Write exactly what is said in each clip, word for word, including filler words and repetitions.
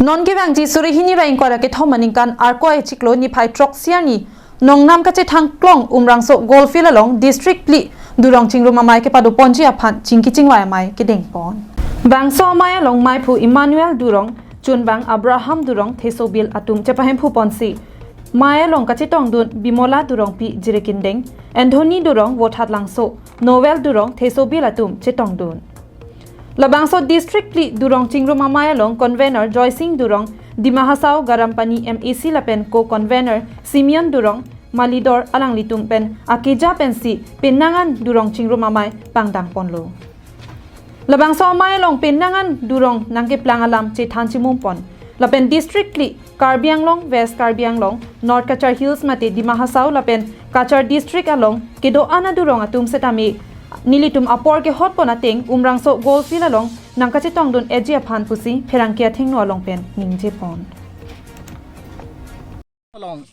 Non kevangji suri hini ra ingkoi ra kethom aningkan Arkoi achiklo niphai throksi arni Nongnam kachethang klong Umrangso Golf Field along District phli Durong Chingrum Amei kepadoponji aphan chingki chingvai amei kedengpon. Bangso amei along meiphu Emmanuel Durong, chunbang Abraham Durong, Thesobil atum chepahemphu ponsi mei along kachetongdun Bimola Durongpi Jirikindeng, Anthony Durong Vothatlangso, Noel Durong Thesobil atum chetongdun. Labangso District phli Durong Chingrum Amei along Convener Joysing Durong, Dima Hasao Garampani M A C lapen Co-Convener Simeon Durong, Malidor alanglitum pen akeja pensi penang an Durong Chingrum Amei pangdangponlo. Labangso amei along penang an Durong nangkeplang alam chethan chimumpon. Lapen District phli Karbi Anglong, West Karbi Anglong, North Cachar Hills mate Dima Hasao lapen Cachar District along kedo-an adurong atum setame nelitum apor kehotpon ateng Umrangso Golf Field along nangkachetongdun-eji aphan pusi pherangke athengno along pen ningjepon. Along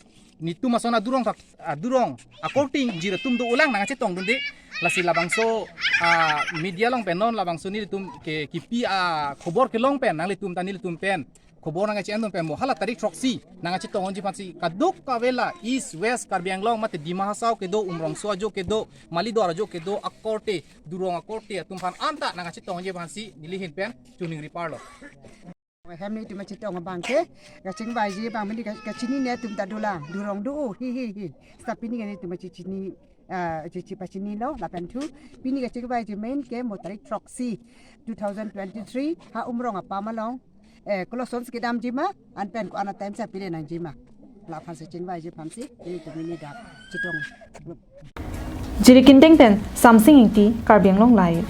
netum ason adurong thak, adurong akorte ingjir atum do-olang nangkachetongdunde. Lasi labangso, ah, media along pen non labangso nelitum ke kipi, ah, khobor kelong pen nanglitum ta nelitum pen khobor nangkachi-endun pen mo hala tarik throksi nangkachetongdunji aphansi kadokave la East West Karbi Anglong mate Dima Hasao kedo, Umrangso ajo kedo, Malidor ajo kedo akorte, Durong akorte atum aphan anta nangkachetongdunji aphansi neli ahin pen choningri parlo. Hem netum kachetong abang ke, kachingvaiji abang mini ka-, kachinine atum ta dolang, Durong do, hi, hi, hi. Seta pini ke netum kachini, ah, chichi pachinilo, lapen thu, pini kachingvaiji main ke mo tarik throksi, two thousand twenty-three, ha Umrong apam along, eh, closons kedamji ma, anpen ko-an a-time sa pide nangji ma. Laphansi chingvaiji aphansi, netum pini dak chetong. Jirikindeng pen Samsing Ingti, Karbi Anglong Live.